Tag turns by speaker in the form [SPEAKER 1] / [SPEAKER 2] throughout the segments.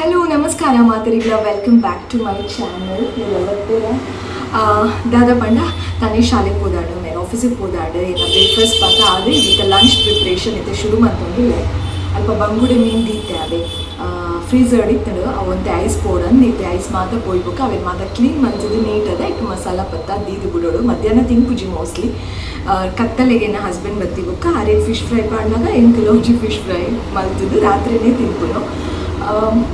[SPEAKER 1] Hello, ನಮಸ್ಕಾರ ಮಾತೆರೆಗ್ಲ. Welcome back to my channel. ಬತ್ತೀರ? ದಾದ ಪಂಡ, ತಾನೇ ಶಾಲೆಗೆ ಪೋದಾಡು, ಮೇರೆ ಆಫೀಸಿಗೆ ಪೋದಾಡು. ಏನ ಬ್ರೇಕ್ಫಾಸ್ಟ್ ಪತ್ತ ಆದು ಈಗ ಲಂಚ್ ಪ್ರಿಪ್ರೇಷನ್ ಇತ್ತೆ ಶುರು ಮಂತೊಂದುಲ್ಲೆ. ಅಲ್ಪ ಬಂಗುಡೆ ಮೀನು ದೀತೆ, ಅವೇ ಫ್ರೀಸರ್ ಇತ್ತಡು. ಅವಂತೆ ಐಸ್ ಪೋಡಂದು ಇತ್ತೆ ಐಸ್ ಮಾತ ಪೋಯ್ಬೊಕ್ಕ ಅವೆನ್ ಮಾತ ಕ್ಲೀನ್ ಮಲ್ತದು, ನೀಟ್ ಅದ ಇಕ್ ಮಸಾಲ ಪತ್ತ ದೀದು ಬಿಡೋಡು. ಮಧ್ಯಾಹ್ನ ತಿನ್ಪುಜಿ ಮೋಸ್ಟ್ಲಿ. ಕತ್ತಲೆಗೆ ಎನ್ನ ಹಸ್ಬೆಂಡ್ ಬತ್ತಿ ಬೊಕ್ಕ ಆರೆಗ್ ಫಿಶ್ ಫ್ರೈ ಪಾಡ್ನಾಗ ಎಂಕುಲು ಒಂಜಿ ಫಿಶ್ ಫ್ರೈ ಮಲ್ತದು ರಾತ್ರಿನೇ ತಿನ್ಪುನು.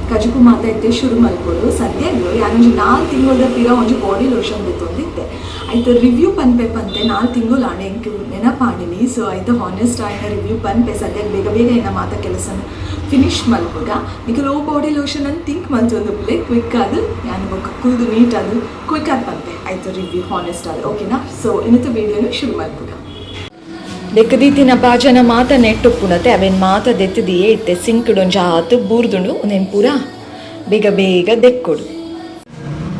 [SPEAKER 1] ಕಜಿಪು ಮಾತ ಇತ್ತೆ ಶುರು ಮಲ್ಪೊಡು. ಸದ್ಯಗ್ ಯಾನೊಂಜಿ 4 ತಿಂಗಳದ ಪಿರ ಒಂಜಿ ಬಾಡಿ ಲೋಷನ್ ದೆತ್ತೊಂದಿತ್ತೆ. ಐತ ರಿವ್ಯೂ ಪನ್ಪೆ ಪಂತೆ. 4 ತಿಂಗಳು ಆಂಡ್, ಎಂಕ್ ನೆನಪಾಂಡಿನಿ. ಸೊ ಐತ ಹಾನೆಸ್ಟ್ ಆಯಿನ ರಿವ್ಯೂ ಪನ್ಪೆ. ಸದ್ಯಕ್ಕೆ ಬೇಗ ಬೇಗ ಎನ್ನ ಮಾತ ಕೆಲಸನ ಫಿನಿಶ್ ಮಲ್ಪುಗ. ನಿಕುಲು ಓ ಬಾಡಿ ಲೋಷನ್ ಅಂತ ಥಿಂಕ್ ಮಲ್ತೊಂದುಪ್ಪುಲೆ. ಕ್ವಿಕ್ ಆದ್ ಯಾನ್ ಬೊಕ್ಕ ಕುಲ್ದು ನೀಟ್ ಆದ್ ಕ್ವಿಕ್ ಆದ್ ಪನ್ಪೆ ಐತ ರಿವ್ಯೂ ಹಾನೆಸ್ಟ್ ಆದ್, ಓಕೆನಾ? ಸೊ ಇನ್ನಿತ ವೀಡಿಯೋನು ಶುರು ಮಲ್ಪುಗ. ದೆಕ್ಕದೀತಿನ ಬಾಜನ ಮಾತ ನೆಟ್ಟುಪ್ಪುನತೆ, ಅವೆನ್ ಮಾತ ದೆತ್ತದಿಯೇ. ಇತ್ತೆ ಸಿಂಕ್ಡ್ ಒಂಜಿ ಆತು ಬೂರ್ದುಂಡು. ಉಂದೆನ್ ಪೂರ ಬೇಗ ಬೇಗ ದೆಕ್ಕೊಡು.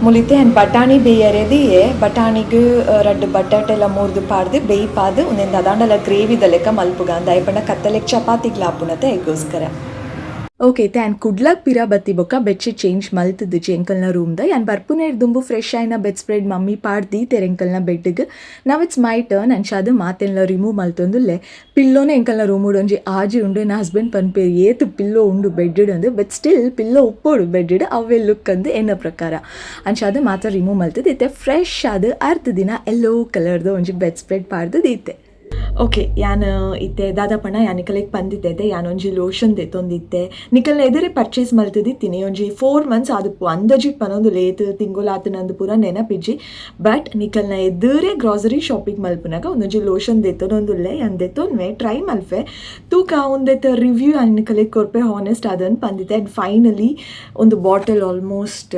[SPEAKER 1] ಮುಲಿತೆ ಅನ್ ಬಟಾಣಿ ಬೇಯರೆದಿಯೇ. ಬಟಾಣಿಗ್ ರಡ್ಡ್ ಬಟಾಟೆಲ ಮೂರ್ದು ಪಾಡ್ದು ಬೇಯ್ಪಾದು ಉಂದೆನ್ ದಾದಾಂಡಲ ಗ್ರೇವಿದ ಲೆಕ್ಕ ಮಲ್ಪುಗ ಅಂದ್. ಪಂಡ ಕತ್ತಲೆಗ್ ಚಪಾತಿಗ್ಲ ಆಪುನತೆ, ಐಗೋಸ್ಕರ. ಓಕೆ, ಇತ್ತೆ ಕುಡ್ಲಕ್ ಪಿರ ಬತ್ತಿ ಬೊಕ್ಕ ಬೆಡ್ಶೀಟ್ ಚೇಂಜ್ ಮಲ್ತುದುಜಿ ಎಂಕಲ್ನ ರೂಮ್ದ. ಯಾನ್ ಬರ್ಪುನೇರ್ ದುಂಬು ಫ್ರೆಶ್ ಆಯಿನ bed spread mummy ಪಾಡ್ ದೀತೆರ್ ಎಂಕಲ್ನ ಬೆಡ್ಗ್. Now it's my turn. ಅಂಚಾದ್ ಮಾತೆನ್ಲ ರಿಮೂವ್ ಮಲ್ತೊಂದುಲ್ಲೆ. ಪಿಲ್ಲೋನೆ ಎಂಕಲ್ನ ರೂಮುಡು ಒಂಜಿ ಆಜಿ ಉಂಡು. ಎನ್ನ ಹಸ್ಬೆಂಡ್ ಪನ್ಪೇರ್, ಏತ್ ಪಿಲ್ಲೋ ಉಂಡು ಬೆಡ್ಡ್ ಅಂದ್. But still pillow ಉಪ್ಪೋಡು ಬೆಡ್ಡ್, ಅವೇ ಲುಕ್ ಅಂದ್ ಎನ್ನ ಪ್ರಕಾರ. ಅಂಚಾದ್ ಮಾತ ರಿಮೂವ್ ಮಲ್ತದ ಇತ್ತೆ ಫ್ರೆಶ್ ಆದ್ ಅರ್ಧ ದಿನ ಎಲ್ಲೋ ಕಲರ್ದ ಒಂಜಿ ಬೆಡ್ ಸ್ಪ್ರೆಡ್ ಪಾಡ್ದು ದೀತೆ. ಓಕೆ, ಯಾನ್ ಇತ್ತೆ ದಾದಪಂಡ, ಯಾನ್ ನಿಕಲೆಗ್ ಪಂದಿತ್ತೆ, ಯಾನ್ ಒಂಜಿ ಲೋಷನ್ ದೆತ್ತೊಂದಿತ್ತೆ. ನಿಕಲ್ನ ಎದುರೆ ಪರ್ಚೇಸ್ ಮಲ್ತದಿತ್ತೀನಿ. ಒಂಜಿ 4 ಮಂತ್ಸ್ ಆದುಪ್ಪು, ಅಂದಾಜಿಗೆ ಪನೊಂದು ಲೇತ್ ತಿಂಗೊಲಾತನಂದು ಪೂರ ನೆನಪಿಜ್ಜಿ. ಬಟ್ ನಿಕಲ್ನ ಎದುರೇ ಗ್ರಾಸರಿ ಶಾಪಿಂಗ್ ಮಲ್ಪುನಾಗ ಒಂದೊಂಜಿ ಲೋಷನ್ ದೆತ್ತೊಂದುಲ್ಲೆ. ಯಾನ್ ದೆತ್ತೊನ್ವೆ, ಟ್ರೈ ಮಲ್ಪೆ, ತೂಕ, ಉಂದೆತ ರಿವ್ಯೂ ಯಾನ್ ನಿಕಲೆಗ್ ಕೊರ್ಪೆ ಹಾನೆಸ್ಟ್ ಆದನ್ ಪಂದಿತ್ತೆ. ಆ್ಯಂಡ್ ಫೈನಲಿ ಒಂದು ಬಾಟಲ್ ಆಲ್ಮೋಸ್ಟ್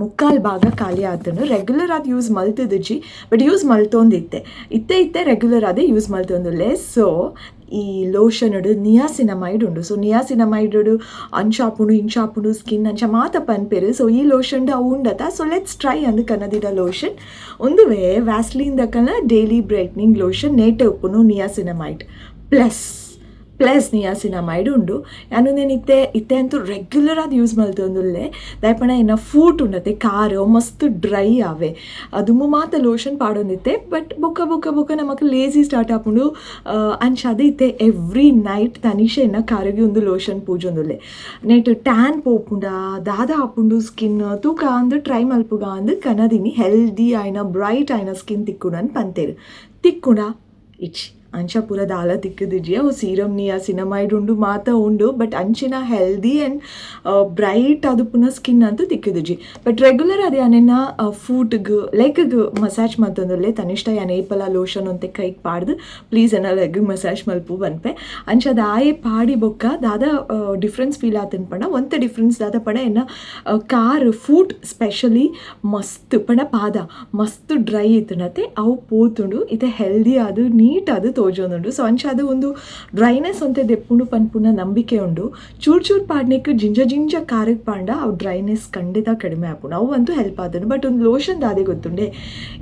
[SPEAKER 1] ಮುಕ್ಕಾಲ್ ಭಾಗ ಖಾಲಿ ಆತನು. ರೆಗ್ಯುಲರ್ ಆದ್ ಯೂಸ್ ಮಲ್ತದಿಜ್ಜಿ, ಬಟ್ ಯೂಸ್ ಮಲ್ತೊಂದಿತ್ತೆ. ಇತ್ತೆ ಇತ್ತೆ ರೆಗ್ಯುಲರ್ ಆದೇ ಯೂಸ್ ಮಲ್ತೊಂದುಲ್ಲೆ. ಸೊ ಈ ಲೋಷನ್ ನಿಯಾಸಿನಮೈಡ್ ಉಂಡು. ಸೊ ನಿಯಾಸಿನಮೈಡ್ ಅಂಚಾಪುಂಡು, ಇಂಚಾಪುಂಡು ಸ್ಕಿನ್ ಅಂಚ ಮಾತ ಪನ್ಪೆರು. ಸೊ ಈ ಲೋಷನ್ ಅವು ಉಂಡತ, so let's try ಅಂದ್ ಕನ್ನದಿಡ ಲೋಷನ್ ಉಂದುವೆ ವ್ಯಾಸ್ಲಿನ್ ದಕಲ್ನ daily brightening lotion. ನೇಟೆ ಉಪ್ಪುನು niacinamide plus plus niacinamide ಉಂಡು. ಯಾನು నేను ಇತ್ತೆ ಇತ್ತೆ ಅಂತೂ ರೆಗ್ಯುಲರ್ ಆದ್ ಯೂಸ್ ಮಲ್ತೊಂದುಲ್ಲೆ. ದಾಯೆಪಂಡ ಎನ್ನ ಫೂಟ್ ಉಂಡತೆ, ಕಾರ್ ಮಸ್ತ್ ಡ್ರೈ ಆವೆ. ದುಂಬು ಮಾತ ಲೋಷನ್ ಪಾಡೊಂದಿತ್ತೆ. ಬಟ್ ಬೊಕ್ಕ ಬೊಕ್ಕ ಬೊಕ್ಕ ನಮಕ್ ಲೇಸಿ ಸ್ಟಾರ್ಟ್ ಆಪುಂಡು. ಅಂಚಾದ್ ಇತ್ತೆ ಎವ್ರಿ ನೈಟ್ ತನಿಷ ಎನ್ನ ಕಾರಿಗೆ ಒಂದು ಲೋಷನ್ ಪೂಜೊಂದುಲ್ಲೆ. ನೆಟ್ ಟ್ಯಾನ್ ಪೋಪುಂಡ, ದಾದ ಆಪುಂಡು ಸ್ಕಿನ್ ತೂಕ ಅಂದ್ ಟ್ರೈ ಮಲ್ಪುಗ ಅಂದ್ ಕನದಿನಿ. ಹೆಲ್ದಿ ಆಯ್ನ, ಬ್ರೈಟ್ ಆಯ್ನ ಸ್ಕಿನ್ ತಿಕ್ಕುಂಡು ಅಂದ್ ಪಂತೇರು. ತಿಕ್ಕುಂಡ? ಇಚ್ಚಿ, ಅಂಚ ಪೂರ ದಾಲ ತಿಕ್ಕುದಿಜ್ಜಿ. ಅವು ಸೀರಮ್ ನಿಯಾಸಿನಮೈಡ್ ಉಂಡು, ಮಾತ ಉಂಡು. ಬಟ್ ಅಂಚಿನ healthy and bright ಆದುಪ್ಪುನ ಸ್ಕಿನ್ ಅಂತೂ ತಿಕ್ಕುದಿಜ್ಜಿ. ಬಟ್ ರೆಗ್ಯುಲರ್ ಅದೇ ಯಾನೆನ್ನ ಫೂಟ್ಗ್, ಲೆಗ್ಗ್ ಮಸಾಜ್ ಮಲ್ತೊಂದುಲ್ಲೆ. ತನಿಷ್ಠ ಯಾನ್ ಏಪಲ ಲೋಷನ್ ಒಂತೆ ಕೈಗೆ ಪಾಡ್ದು, ಪ್ಲೀಸ್ ಎನ್ನ ಲೆಗ್ ಮಸಾಜ್ ಮಲ್ಪು ಪನ್ಪೆ. ಅಂಚ ದಾಯೆ ಪಾಡಿ ಬೊಕ್ಕ ದಾದ ಡಿಫ್ರೆನ್ಸ್ ಫೀಲ್ ಆತನ್ ಪಂಡ, ಒಂತೆ ಡಿಫ್ರೆನ್ಸ್ ದಾದ ಪಂಡ, ಎನ್ನ car, foot specially ಮಸ್ತ್ ಪಂಡ ಪಾದ ಮಸ್ತ್ ಡ್ರೈ ಇತ್ತುನತೆ, ಅವು ಪೋತುಂಡು. ಇತ್ತೆ ಹೆಲ್ದಿ ಆದ್, ನೀಟ್ ಆದ್ ತೋಜೊಂದುಂಡು. ಸೊ ಅಂಚ ಅದು ಒಂದು ಡ್ರೈನೆಸ್ ಒಂತೆ ದೆಪ್ಪುಂಡು ಪನ್ಪುನ ನಂಬಿಕೆ ಉಂಡು. ಚೂರ್ ಚೂರ್ ಪಾಡ್ನೆಕ್, ಜಿಂಜ ಜಿಂಜ ಕಾರಿಗೆ ಪಾಂಡ ಅವು ಡ್ರೈನೆಸ್ ಖಂಡಿತ ಕಡಿಮೆ ಆಪುಂಡು. ಅವು ಅಂತೂ ಹೆಲ್ಪ್ ಆತುಂಡು. ಬಟ್ ಒಂದು ಲೋಷನ್ ದಾದೆ ಗೊತ್ತುಂಡೆ,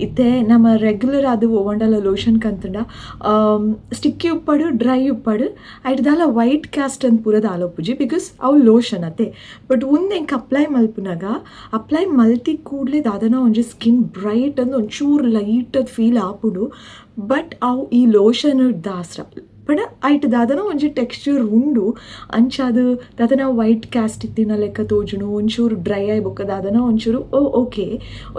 [SPEAKER 1] ಇತ್ತೆ ನಮ್ಮ ರೆಗ್ಯುಲರ್ ಆದ್ ಒವಂಡಲ ಲೋಷನ್ ಕಂತುಂಡ ಸ್ಟಿಕ್ಕಿ ಉಪ್ಪಡು, ಡ್ರೈ ಉಪ್ಪಡು, ಐಟ್ ದಾಲ ವೈಟ್ ಕ್ಯಾಸ್ಟ್ ಅಂತ ಪೂರ ದಾಲ ಉಪ್ಪುಜಿ, because ಅವು ಲೋಷನ್ ಅತ್ತೆ. ಬಟ್ ಉಂದು ಎಂಕ್ ಅಪ್ಲೈ ಮಲ್ಪುನಾಗ, ಅಪ್ಲೈ ಮಲ್ತಿ ಕೂಡಲೇ ದಾದನ ಒಂಜಿ ಸ್ಕಿನ್ ಬ್ರೈಟ್ ಅಂದ್ ಒಂಚೂರು ಲೈಟ್ ಅದ್ ಫೀಲ್ ಆಪುಂಡು. ಬಟ್ ಅವು ಈ ಲೋಷನ್ ದಾಸ್ರ ಪಂಡ ಐಟ್ ದಾದನ ಒಂಜಿ ಟೆಕ್ಸ್ಚರ್ ಉಂಡು. ಅಂಚಾದ್ ದಾದನ ವೈಟ್ ಕ್ಯಾಸ್ಟ್ ಇತ್ತಿನ ಲೆಕ್ಕ ತೋಜುಂಡು. ಒಂಚೂರು ಡ್ರೈ ಆಯ್ ಬೊಕ್ಕ ದಾದನ ಒಂಚೂರು ಓ ಓಕೆ,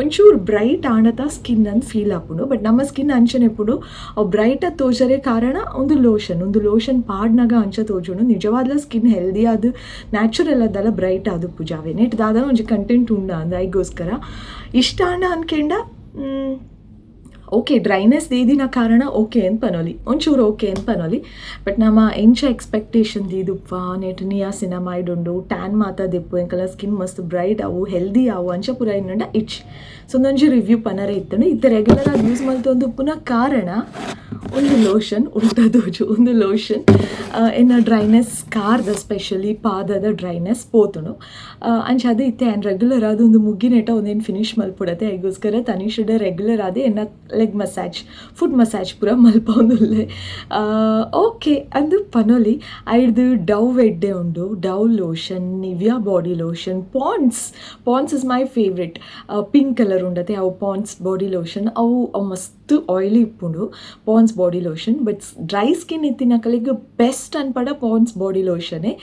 [SPEAKER 1] ಒಂಚೂರು ಬ್ರೈಟ್ ಆಂಡತ ಸ್ಕಿನ್ ಅಂದ್ ಫೀಲ್ ಆಪುಂಡು. ಬಟ್ ನಮ್ಮ ಸ್ಕಿನ್ ಅಂಚನೆ ಉಪ್ಪುಂಡು. ಅವು ಬ್ರೈಟ್ ಆದ್ ತೋಜರೆ ಕಾರಣ ಒಂದು ಲೋಷನ್. ಒಂದು ಲೋಷನ್ ಪಾಡ್ನಾಗ ಅಂಚ ತೋಜುಂಡು. ನಿಜವಾದ್ಲ ಸ್ಕಿನ್ ಹೆಲ್ದಿ ಆದ್, ನ್ಯಾಚುರಲ್ ಆದಲ್ಲ ಬ್ರೈಟ್ ಆದ್ ಉಪ್ಪುಜಾವೆ. ನೆಟ್ ದಾದನ ಒಂಜಿ ಕಂಟೆಂಟ್ ಉಂಡ ಅಂದ್ ಐಗೋಸ್ಕರ ಇಷ್ಟ ಆಂಡ ಅನ್ಕೆಂಡ. ಓಕೆ, ಡ್ರೈನೆಸ್ ದೀದಿನ ಕಾರಣ ಓಕೆ ಅಂತ ಪನೊಲಿ, ಒಂಚೂರು ಓಕೆ ಅಂತ ಪನೊಲಿ. ಬಟ್ ನಮ್ಮ ಎಂಚ ಎಕ್ಸ್ಪೆಕ್ಟೇಷನ್ ದೀದುಪ್ಪ, ನೆಟ್ ನಿಯಾಸಿನಮೈಡ್ ಉಂಡು, ಟ್ಯಾನ್ ಮಾತ ದೆಪ್ಪು, ಎಂಕಲ ಸ್ಕಿನ್ ಮಸ್ತ್ ಬ್ರೈಟ್ ಅವು, ಹೆಲ್ದಿ ಅವು, ಅಂಚ ಪೂರ ಇನ್ನಂಡ ಇಚ್. ಸೊ ಒಂದೊಂಜಿ ರಿವ್ಯೂ ಪನರೆ ಇತ್ತುಂಡು. ಇತ್ತೆ ರೆಗ್ಯುಲರ್ ಆಗಿ ಯೂಸ್ ಮಲ್ತೊಂದು ಉಪ್ಪುನ ಕಾರಣ ಒಂದು ಲೋಷನ್ ಉಲ್ಟಾ ತೋಜು. ಒಂದು ಲೋಷನ್ ಎನ್ನ ಡ್ರೈನೆಸ್, ಕಾರ್ದ, ಸ್ಪೆಷಲಿ ಪಾದದ ಡ್ರೈನೆಸ್ ಪೋತುಂಡು. ಅಂಚಾದ್ ಇತ್ತೆ ಆ್ಯಂಡ್ ರೆಗ್ಯುಲರ್ ಆದ್ ಒಂದು ಮುಗ್ಗಿನೆಟ ಒಂದೇನು ಫಿನಿಶ್ ಮಲ್ಪುಡತೆ. ಐಗೋಸ್ಕರ ತನಿಷ್ ರೆಗ್ಯುಲರ್ ಆದ್ ಎನ್ನ ಲೆಗ್ ಮಸಾಜ್, ಫುಟ್ ಮಸಾಜ್ ಪೂರ ಮಲ್ಪೊಂದುಲ್ಲೆ. ಓಕೆ, ಅಂದು ಪನೊಲಿ. ಐಡ್ದು ಡವ್ ಎಡ್ಡೆ ಉಂಡು. Dove lotion, Nivea body lotion, Pond's. Pond's is my favourite. Pink colour ಉಂಡತೆ ಅವು ಪಾಂಡ್ಸ್ ಬಾಡಿ ಲೋಷನ್. ಅವು ಅವು ಮಸ್ತ್ ಆಯಿಲಿ ಇಪ್ಪುಂಡು Pond's body lotion, but dry skin ಇತ್ತಿನಕಲೆಗ್ best ಅನ್ಪಡ Pond's body ಲೋಷನೇ.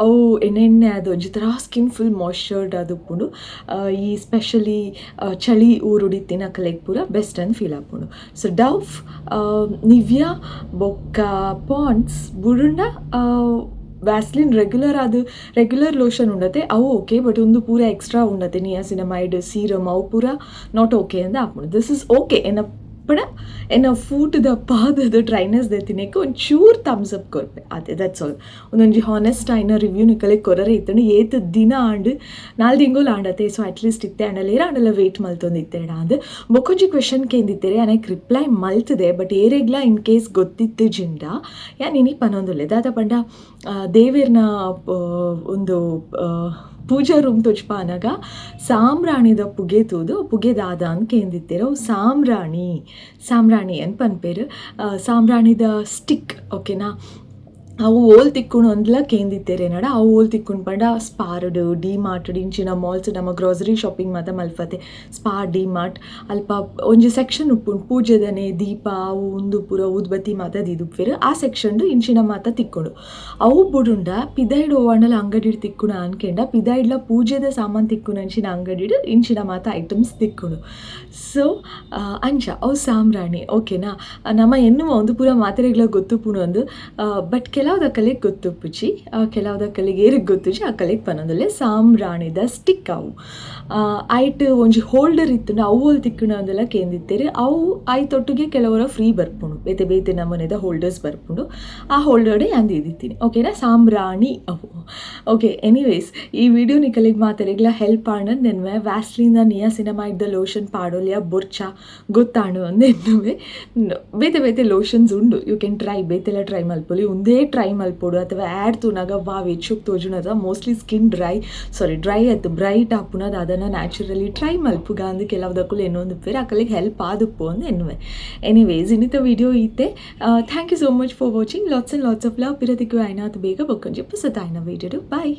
[SPEAKER 1] ಅವು ಎಣ್ಣೆ ಎಣ್ಣೆ ಅದು ಒಂಜಿ ಥರ ಸ್ಕಿನ್ ಫುಲ್ ಮಾಯ್ಶ್ಚರ್ಡ್ ಅದು ಉಪ್ಪುಂಡು. ಈ ಸ್ಪೆಷಲಿ ಚಳಿ ಊರುಡು ಇತ್ತಿನಕಲೆಗ್ ಪೂರ ಬೆಸ್ಟ್ ಅಂದ್ ಫೀಲ್ ಆಪುಂಡು. ಸೊ ಡವ್, ನಿವ್ಯಾ ಬೊಕ್ಕ ಪಾಂಡ್ಸ್ ಬುಡುಂಡ ವ್ಯಾಸ್ಲಿನ್ ರೆಗ್ಯುಲರ್ ಅದು ರೆಗ್ಯುಲರ್ ಲೋಷನ್ ಉಂಡತೆ, ಅವು ಓಕೆ. ಬಟ್ ಒಂದು ಪೂರ ಎಕ್ಸ್ಟ್ರಾ ಉಂಡತೆ, ನಿಯಾಸಿನಮೈಡ್ ಸೀರಮ್, ಅವು ಪೂರ not okay ಅಂದ ಆಪುಂಡು. This is okay. ಎನ್ನ ಪಡ ಎನ್ನ ಫೂಟ್ದ, ಪಾದದ ಡ್ರೈನೆಸ್ ದೆತ್ತಿನೆಕ್ ಒಂಚೂರು ಥಮ್ಸ್ ಅಪ್ ಕೊರ್ಪೆ, ಅದೇ, that's all. ಒಂದೊಂಜಿ ಹಾನೆಸ್ಟ್ ಆಯ್ನ ರಿವ್ಯೂ ನಿಕಲೆಗ್ ಕೊರರೆ ಇತ್ತುಂಡು. ಏತ್ ದಿನ ಆಂಡ್? ನಾಲ್ ತಿಂಗೊಲು ಆಂಡತೆ. ಸೊ ಅಟ್ಲೀಸ್ಟ್ ಇತ್ತೆ ಆಂಡಲ ಏರ್ ಆಂಡಲ ವೇಟ್ ಮಲ್ತೊಂದಿತ್ತೆಡ ಅಂದ್ ಬೊಕ್ಕೊಂಜಿ ಕ್ವೆಶನ್ ಕೇಂದಿತ್ತೆರೆ. ಅನೆಕ್ ರಿಪ್ಲೈ ಮಲ್ತದೆ. ಬಟ್ ಏರೆಗ್ಲಾ ಇನ್ ಕೇಸ್ ಗೊತ್ತಿತ್ತಿಜಿಂಡ ಯಾನ್ ಇನಿ ಪನೊಂದುಲ್ಲೆ. ದಾದ ಪಂಡ, ದೇವೆರ್ನ ಒಂದು ಪೂಜಾ ರೂಮ್ ತೋಜ್ಪಾನಗ ಸಾಮ್ರಾಣಿದ ಪುಗೆ ತೂದು ಪುಗೆ ದಾದ ಅಂದ್ ಕೇಂದಿತ್ತೆರ್. ಅವು ಸಾಮ್ರಾಣಿ, ಸಾಮ್ರಾಣಿ ಅಂದ್ ಪನ್ಪೆರ್. ಸಾಮ್ರಾಣಿದ ಸ್ಟಿಕ್, ಓಕೆನಾ? ಅವು ಓಲ್ ತಿಕ್ಕುಂಡು ಅಂದ್ಲ ಕೇಂದಿತ್ತೆರ್ ಎನಡ. ಅವು ಓಲ್ ತಿಕ್ಕುಂಡು ಪಂಡ, ಸ್ಪಾರ್ಡ್, ಡಿ ಮಾರ್ಟ್ ಇಂಚಿನ ಮಾಲ್ಸ್, ನಮ್ಮ ಗ್ರೋಸರಿ ಶಾಪಿಂಗ್ ಮಾತ ಮಲ್ಪತೆ ಸ್ಪಾರ್, ಡಿ ಮಾರ್ಟ್, ಅಲ್ಪ ಒಂಜಿ ಸೆಕ್ಷನ್ ಉಪ್ಪುಂಡು. ಪೂಜೆದನೆ ದೀಪ ಅವು ಉಂದು ಪೂರ ಊದ್ಬತ್ತಿ ಮಾತ ದೀದುಪ್ಪೆರ್. ಆ ಸೆಕ್ಷನ್ಡ್ ಇಂಚಿನ ಮಾತ ತಿಕ್ಕುಂಡು. ಅವು ಬುಡುಂಡ ಪಿದಾಯ್ಡ್ ಒವ್ವಾಂಡಲ ಅಂಗಡಿಡ್ ತಿಕ್ಕುಂಡು ಅನ್ಕೆಂಡ, ಪಿದಾಯ್ಡ್ಲ ಪೂಜೆದ ಸಾಮಾನ್ ತಿಕ್ಕುನ ಅಂಚಿನ ಅಂಗಡಿಡ್ ಇಂಚಿನ ಮಾತ ಐಟಮ್ಸ್ ತಿಕ್ಕುಂಡು. ಸೊ ಅಂಚ ಅವು ಸಾಮ್ರಾಣಿ, ಓಕೆನಾ? ನಮ ಎನ್ನುವ ಒಂದು ಪೂರ ಮಾತೆರೆಗ್ಲ ಗೊತ್ತುಪ್ಪುಂಡು ಅಂದ್. ಬಟ್ ಕೆಲವುದಕಲೆಗ್ ಗೊತ್ತುಪ್ಪುಜಿ. ಕೆಲವುದಕಲೆಗ್ ಏರೆಗ್ ಗೊತ್ತುಜಿ ಅಕಲೆಗ್ ಪನೊಂದುಲ್ಲೆ. ಸಾಮ್ರಾಣಿದ ಸ್ಟಿಕ್ ಅವು. ಐಟ್ ಒಂಜಿ ಹೋಲ್ಡರ್ ಇತ್ತುಂಡ. ಅವು ಓಲ್ ತಿಕ್ಕುಂಡು ಅಂದೆಲ ಕೇಂದಿತ್ತೆರ್. ಅವು ಐತೊಟ್ಟಿಗೆ ಕೆಲವೊರ ಫ್ರೀ ಬರ್ಪುಂಡು. ಬೇತೆ ಬೇತೆ ನಮೂನೆದ ಹೋಲ್ಡರ್ಸ್ ಬರ್ಪುಂಡು. ಆ ಹೋಲ್ಡರ್ಡ್ ಯಾನ್ ದೀದಿತ್ತೀನಿ, ಓಕೆನಾ? ಸಾಮ್ರಾಣಿ ಅವು. ಓಕೆ, ಎನಿವೇಸ್, ಈ ವಿಡಿಯೋ ನಿಕಲೆಗ್ ಮಾತೆರೆಗ್ಲ ಹೆಲ್ಪ್ ಆಂಡ್ ನೆನ್ವೆ. ವ್ಯಾಸ್ಲಿನ್ ನಿಯಾಸಿನಮೈಡ್ the lotion ಪಾಡೊಲಿಯ ಬೊರ್ಚ ಗೊತ್ತಾಂಡು ಅಂದ್ ಎನ್ನುವೆ. ಬೇತೆ ಬೇತೆ ಲೋಷನ್ಸ್ ಉಂಡು, you can try. ಬೇತೆಲ್ಲ ಟ್ರೈ ಮಲ್ಪೊಲಿ. ಒಂದೇ ಟ್ರೈ ಮಲ್ಪೊಡು ಅಥವಾ ಆ್ಯಡ್ ತೂನಾಗ ವಾ ಹೆಚ್ಚುಗ್ ತೋಜುನ ಅಥವಾ mostly skin dry, sorry, dry ಆಯ್ತು ಬ್ರೈಟ್ ಆಪುನ ಅದನ್ನು ನ್ಯಾಚುರಲಿ ಟ್ರೈ ಮಲ್ಪುಗ ಅಂದ್ ಕೆಲವುದಕ್ಕುಲು ಎನ್ನೊಂದುಪ್ಪೆರ್. ಅಕಲೆಗ್ ಹೆಲ್ಪ್ ಆದುಪ್ಪು ಅಂದ್ ಎನ್ನುವೆ. ಎನಿವೇಸ್, ಇನ್ನಿತ ವಿಡಿಯೋ ಈತೆ. Thank you so much for watching. Lots and lots of love. ಪಿರತಿಕ್ಕು ಆಯ್ನಾತ್ ಬೇಗ ಬೊಕ್ಕೊಂಜಿ ಪೊಸತಾಯ್ನ ವಿಡಿಯೋ. ಬಾಯ್.